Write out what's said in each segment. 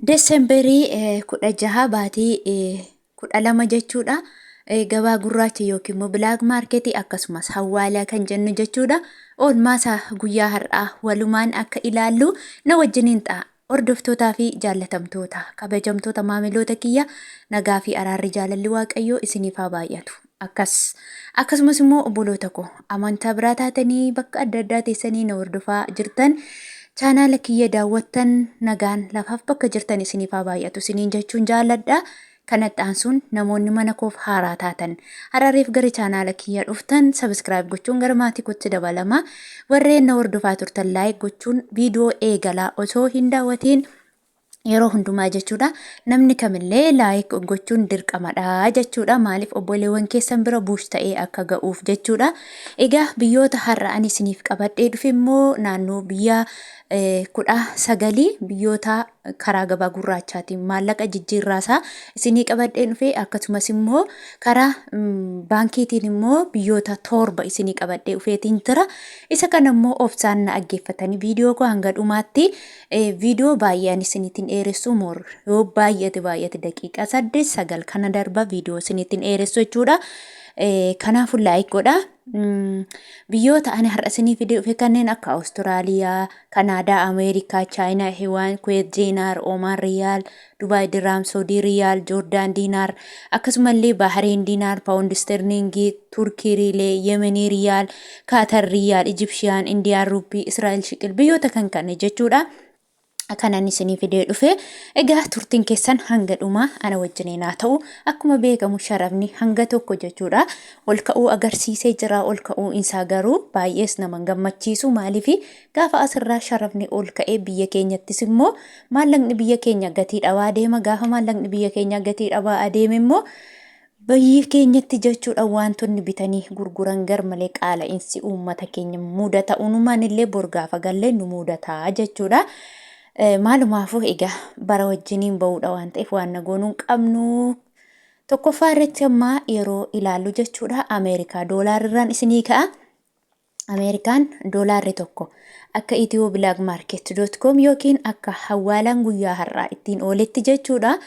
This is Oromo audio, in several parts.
Desemberii 16 baatii 12 jechuudha. Gabaa gurraacha yookiin immoo black market akkasumas hawwaalaa kan jennu jechuudha. Oolmaa isaa guyyaa har'aa walumaan akka ilaallu na wajjiniin ta'a. Hordoftootaa fi jaallatamtoota, kabajamtoota maamiloota kiyya, nagaa fi araarri jaalalli Waaqayyoo isiniif haa baay'atu. Akkas. Akkasumas immoo obboloota koo amantaa biraa taatanii bakka adda addaa teessanii na hordofaa jirtan, chaanaala kiyya daawwattan, nagaan lafaaf bakka jirtan isiniif haa baay'atu isiniin jechuun jaalladha. Kanatti aansuun namoonni mana koof haaraa taatan, harareef gara chaanaala kiyya dhuftan, subscribe gochuun gara maatii kootti dabalama. Warreen na hordofaa turtan like gochuun viidiyoo eegalaa osoo hin daawwatiin yeroo hundumaa jechuudha. Namni kamillee like gochuun dirqamadha jechuudha. Maaliif? Obboleewwan keessan bira buush ta'ee akka ga'uuf jechuudha. Egaa biyyoota har'a ani isiniif qabadhee dhufe immoo naannoo biyya 19 biyyoota karaa gabaa gurraachaatiin maallaqa jijjiirraasaa isinii qabadhee dhufe, akkasumas immoo karaa baankiitiin immoo biyyoota 7 isinii qabadhee dhufeetiin jira. Isa kana immoo obsaan na dhaggeeffatanii viidiyoo koo hanga dhumaatti, viidiyoo baay'ee ani isiniitiin dheeressu, moor yoo baay'ate baay'ate daqiiqaa 8 9 kana darba viidiyoo isiniitiin dheeressu jechuudha. Kanaafuu like godhaa. Biyyoota ani har'a isinii fidee dhufe kanneen akka Awustiraaliyaa, Kanaadaa, Ameerikaa, Chaayinaa, Hiwaan, Kuweet Diinaar, Oomaan Riyaal, Dubaay Diraam, Saudii Riyaal, Joordaan Diinaar, akkasumallee Bahareen Diinaar, Paawundi Sterlingii, Turkii Riilee, Yemenii Riyaal, Kaatar Riyaal, Ijipshiyaan, Indiyaan Ruuppii, Israa'el Shiqil, biyyoota kan kana jechuudha. Kanan isinii fidee dhufe. Egaa turtiin keessan hanga dhumaa ana wajjiniin haa ta'u. Akkuma beekamu sharafni hanga tokko jechuudha ol ka'uu agarsiisee jira. Ol ka'uu isaa garuu baay'ees nama hin gammachiisu. Maaliif? Gaafa asirraa sharafni ol ka'ee biyya keenyattis immoo maallaqni biyya keenya gatii dhabaa deema. Gaafa maallaqni biyya keenya gatii dhabaa adeeme immoo biyya keenyatti jechuudha wantoonni bitanii gurguran gar malee qaala'insi uummata keenya mudata. Unumaan illee bor gaafa gallee nu mudataa jechuudha. Maalumaafuu egaa bara wajjiniin ba'uudha waan ta'eef waan na goonuu hin qabnu. Tokkoffaa irratti ammaa yeroo ilaallu jechuudha, Ameerikaa doolaarrirraan isinii ka'a. Ameerikaan doolaarri tokko akka ethio-blackmarket.com yookiin akka hawaalaan guyyaa har'aa ittiin ooletti jechuudha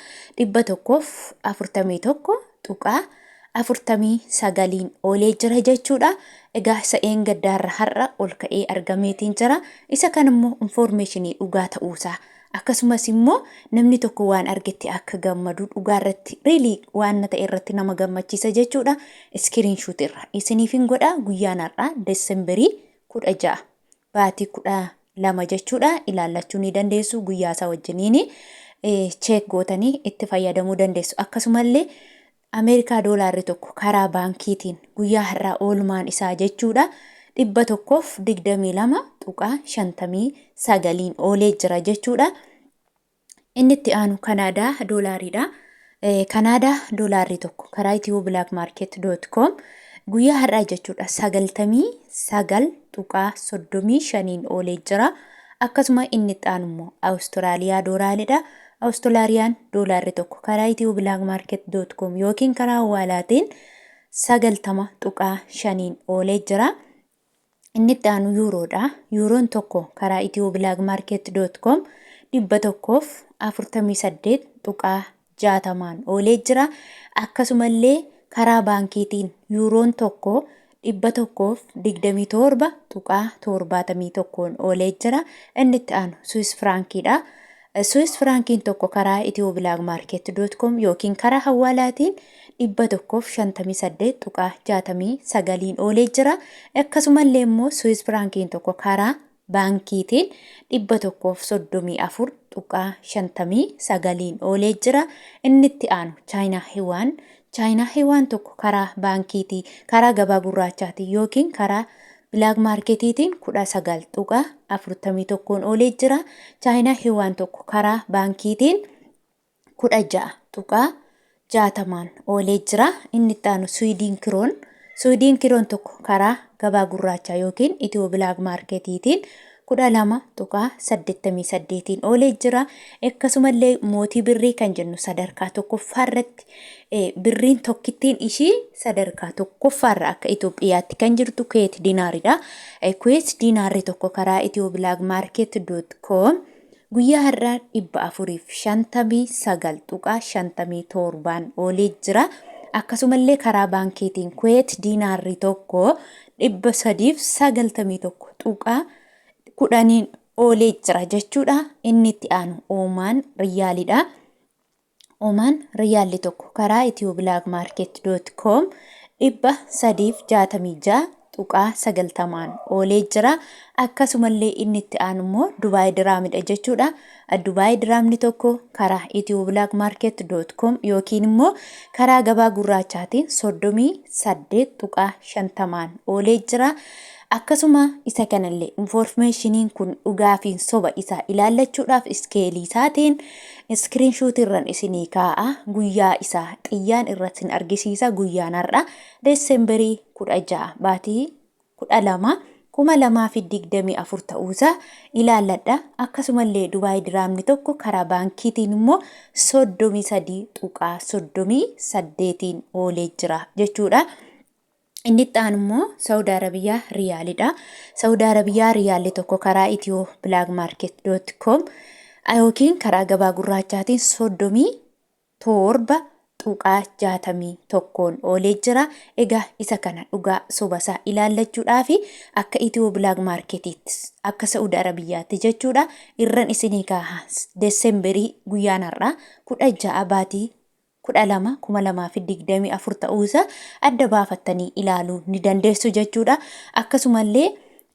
141.49n oolee jira jechuudha. Egaa isa eengaddaarra har'a ol ka'ee argameetiin jira. Isa kan immoo infoormeeshinii dhugaa ta'uusaa, akkasumas immoo namni tokko waan argetti akka gammadu, dhugaa irratti really waan ta'e irratti nama gammachiisa jechuudha. Screenshot irra isiniif hin godha. Guyyaan har'aa Desemberii 16 baatii 12 jechuudha, ilaallachuu ni dandeessu. Guyyaa isaa wajjiniin check gootanii itti fayyadamuu dandeessu. Akkasumallee Ameerikaa doolaarri tokko karaa baankiitiin guyyaa har'aa oolmaan isaa jechuudha 122.59n oolee jira jechuudha. Inni itti aanu Kanaadaa doolaariidha. Kanaadaa doolaarri tokko karaa ethio-blackmarket.com guyyaa har'aa jechuudha 99.35n oolee jira. Akkasuma inni itti aanu immoo Awustiraaliyaa doolaariidha. Awustiraaliyaan doolaarri tokko karaa ethio-blackmarket.com yookiin karaa hawaalaatiin 90.5n oolee jira. Inni itti aanu yuuroodha. Yuuroon tokko karaa ethio-blackmarket.com 148.60n oolee jira. Akkasumallee karaa baankiitiin yuuroon tokko 127.71n oolee jira. Inni itti aanu Swiss firaankiidha. Swiss firaankiin tokko karaa ethio-blackmarket.com yookiin karaa hawaalaatiin 158.69n oolee jira. Akkasumallee immoo Swiss firaankiin tokko karaa baankiitiin 134.59n oolee jira. Inni itti aanu Chaayinaa Hiwaan. Chaayinaa Hiwaan tokko karaa baankiitii, karaa gabaa gurraachaatiin yookiin karaa black marketiitiin 19.41n oolee jira. Chaayinaa Hiwaan tokko karaa baankiitiin 16.60n oolee jira. Inni itti aanu Suwiidin Kiroon. Suwiidin Kiroon tokko karaa gabaa gurraachaa yookiin Ethio black marketiitiin 12.88n oolee jira. Akkasumallee mootii birrii kan jennu sadarkaa tokkoffaarratti birriin tokkittiin ishii sadarkaa tokkoffaarra akka Itoophiyaatti kan jirtu Kuweet diinaaridha. Kuweet diinaarri tokko karaa ethio-blackmarket.com guyyaa har'aa 459.57n oolee jira. Akkasumallee karaa baankiitiin Kuweet diinaarri tokko 391.10n oolee jira jechuudha. Inni itti aanu Oomaan Riyyaalidha. Omaan Riyaalli tokko karaa ethioblagmarket.com 366.90n oolee jira. Akkasumallee inni itti aanu immoo Dubaay Diraamidha jechuudha. Dubaay Diraamni tokko karaa ethioblagmarket.com yookiin immoo karaa gabaa gurraachaatiin 38.50n oolee jira. Akkasuma isa kanallee infoormeeshiniin kun dhugaa fi soba isaa ilaallachuudhaaf iskeelii isaatiin iskiriinshuutii irran isinii kaa'a. Guyyaa isaa xiyyaan irra isin argisiisa. Guyyaan har'a Desemberii 16 baatii 12 2024 ta'uusaa ilaalladha. Akkasumallee Dubaay diraamni tokko karaa baankiitiin immoo 33.38n oolee jira jechuudha. Inni itti aanu immoo Saawud Arabiyaa Riyaalidha. Saawud Arabiyaa Riyaalli tokko karaa Itiyoo Black Market dot com yookiin karaa gabaa gurraachaatiin 37.61n oolee jira. Egaa isa kana dhugaa sobasaa ilaallachuudhaaf akka Itiyoo Black Marketiitti akka Saawud Arabiyaatti jechuudha irran isinii kaaha. Desemberii guyyaan har'aa 16 baatii 12, 2024 ta'uu isaa adda baafattanii ilaaluu ni dandeessu jechuudha. Akkasumallee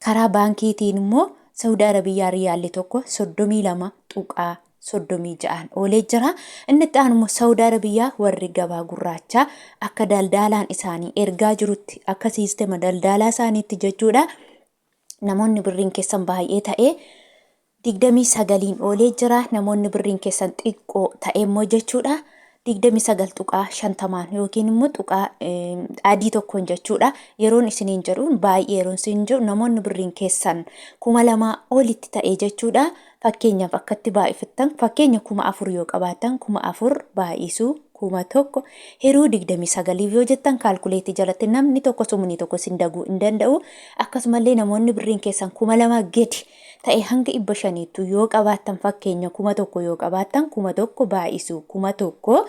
karaa baankiitiin immoo Saudi Arabiyyaa riyaalli tokko 32.36n oolee jira. Inni itti aanu immoo Saudi Arabiyyaa warri gabaa gurraachaa akka daldaalaan isaanii ergaa jirutti akka siistema daldaalaa isaaniitti jechuudha. Namoonni birriin keessan baay'ee ta'ee 29n oolee jira. Namoonni birriin keessan xiqqoo ta'e immoo jechuudha. 29.50n yookiin immoo tuqaa adii tokkoon jechuudha. Yeroon isiniin jedhuun baay'ee yeroon isiniin jedhu namoonni birriin keessan 2000 olitti ta'e jechuudha. Fakkeenyaaf akkatti baay'ifattan fakkeenya 4000 yoo qabaattan 4000 baay'isuu 1000 hiruu 29f yoo jettan kaalkuleetii jalatti namni tokko sumni tokko isin daguu hin danda'u. Akkasumallee namoonni birriin keessan 2000 gadi ta'e hanga 500ttu yoo qabaattan fakkeenya 1000 yoo qabaattan 1000 baay'isuu 1000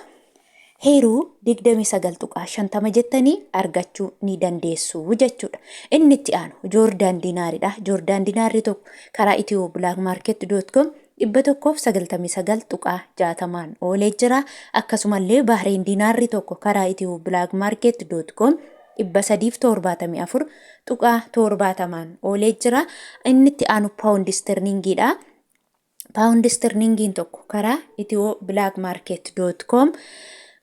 hiruu 29.50 jettanii argachuu ni dandeessu jechuudha. Inni itti aanu Joordaan diinaaridha. Joordaan diinaarri tokko karaa Itiyoo Black Market dot com 199.60n oolee jira. Akkasumallee Bahreen diinaarri tokko karaa Itiyoo Black Market dot com 374.70n oolee jira. Inni itti aanu Paawundi Isterlingiidha. Paawundi Isterlingiin tokko karaa Itiyoo Black Market dot com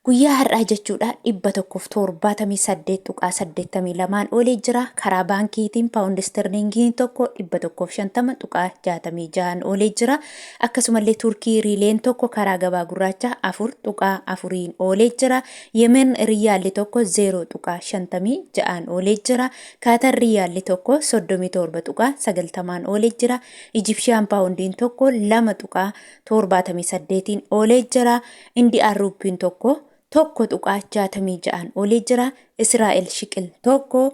guyyaa har'aa jechuudha 178.82n oolee jira. Karaa baankiitiin Paawundi Isterlingiin tokko 150.66n oolee jira. Akkasumallee Turkii riileen tokko karaa gabaa gurraachaa 4.4n oolee jira. Yemen riyyaalli tokko 0.56n oolee jira. Kaatar riyyaalli tokko 37.90n oolee jira. Ijipshiyaan paawundiin tokko 2.78n oolee jira. Indiyaan ruuppiin tokko 1.66n oolee jira. Israa'el shiqil tokko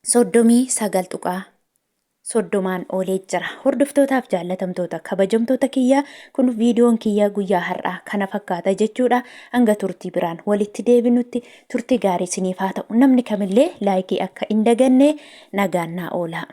39.30n oolee jira. Hordoftootaaf jaallatamtoota kabajamtoota kiyya kun viidiyoon kiyya guyyaa har'aa kana fakkaata jechuudha. Hanga turtii biraan walitti deebinutti turtii gaarii isiniif haa ta'u. Namni kamillee laayikii akka hin daganne nagaan naa oolaa.